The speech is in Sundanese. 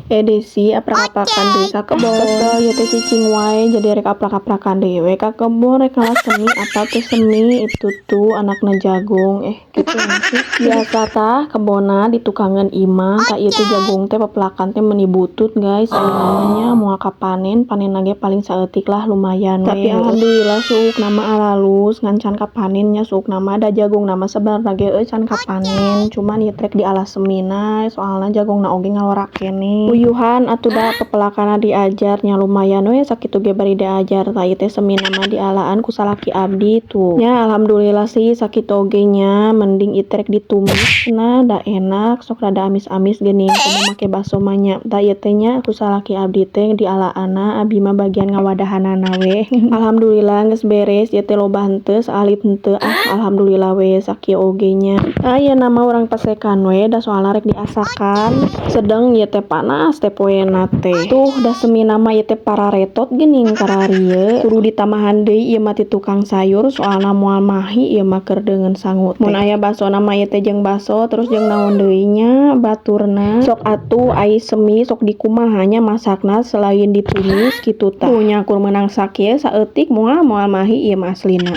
Edesi aprak-aprakan deui ka kebon. Kesel ieu teh, cicing wae, jadi rek aprak-aprakan deui we ka kebon, rek ngala semi atau teu semi. Itu tuh anakna jagung, kitu sih biasa tah kebonna ditukangeun imah. Tah, ieu teh jagung teh pepelakan teh meuni butut, guys. Ayeuna mah nya moal kapanen, panenna ge paling saeutik lah, lumayan we. Tapi alhamdulillah suukna mah alalus, ngan can kapanen nya suukna mah, da jagungna mah sabenerna ge euy can kapanen, cuman ieu teh rek diala semina, soalna jagungna oge ngalora keneh. Uyuhan atuh da pepelakanna diajar nya, lumayan we sakitu ge bari diajar. Tah, ieu teh semina mah dialaan ku salaki abdi tuh nya. Alhamdulillah sih sakitu oge nya, mending ieu teh rek ditumis cenah, da enak, sok rada amis-amis geuning komo make baso mah nya. Tah, ieu teh nya ku salaki abdi teh dialaanna, abi mah bagian ngawadahanana we. Alhamdulillah geus beres ieu teh, loba henteu, saalit henteu, ah, alhamdulillah we sakieu oge nya. Tah, ayeuna mah urang pasekan we da soalna rek diasakan. Sedeng ieu teh, panas teh poena teh. Tuh, da semina mah ieu teh pararetot geuning kararieu, kudu ditambahan deui ieu mah ti tukang sayur, soalna moal mahi ieu mah keur deungeun sangu teh. Mun aya basona mah ieu teh jeung baso, terus jeung naon deui nya baturna. Sok atuh ai semi sok dikumaha nya masakna selain ditumis kitu tah. Tuh nya, kur meunang sakieu saeutik moal moal mahi ieu mah aslina.